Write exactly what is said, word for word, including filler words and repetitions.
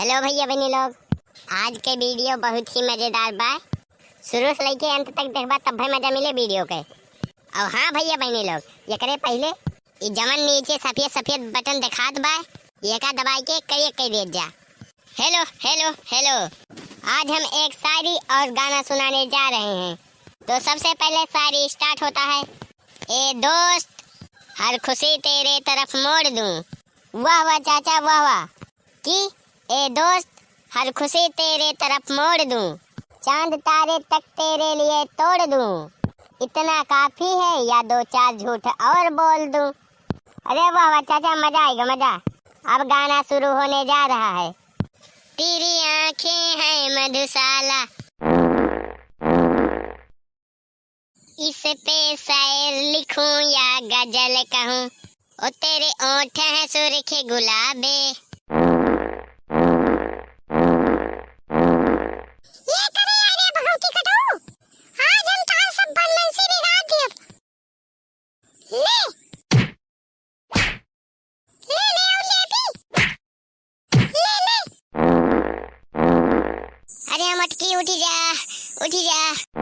Hello भइया बहिनी लोग, आज के video बहुत ही मजेदार बा। शुरू से लेके अंत तक देखबा तब्बे मजा मिले video के। और हाँ भइया बहिनी लोग, एकरे पहिले ई जवन नीचे सफेद सफेद button देखात बा, एका दबाई के करिया कर देत जा। Hello, hello, hello। आज हम एक शायरी और गाना सुनाने जा रहे हैं। तो सबसे पहले शायरी start होता है। ए दोस्त, हर खुशी तेरे तरफ मोड़ दूं। वाह वाह चाचा, वाह वाह। कि ए दोस्त, हर खुशी तेरे तरफ मोड़ दूं, चांद तारे तक तेरे लिए तोड़ दूं, इतना काफी है या दो चार झूठ और बोल दूं? अरे वाह वाह चाचा, मजा आएगा, मजा। अब गाना शुरू होने जा रहा है। तेरी आंखें हैं मधुशाला, इस पे शायर लिखूं या गजल कहूं? ओ तेरे ओंठ हैं सुर्ख गुलाबे। ये करे अरे भगवती कटऊ, आज हम तार सब बदमाशी बिगाड़ दिए। ले, ले, ले, और ले भी। ले, ले। अरे मटकी उठी जा, उठी जा।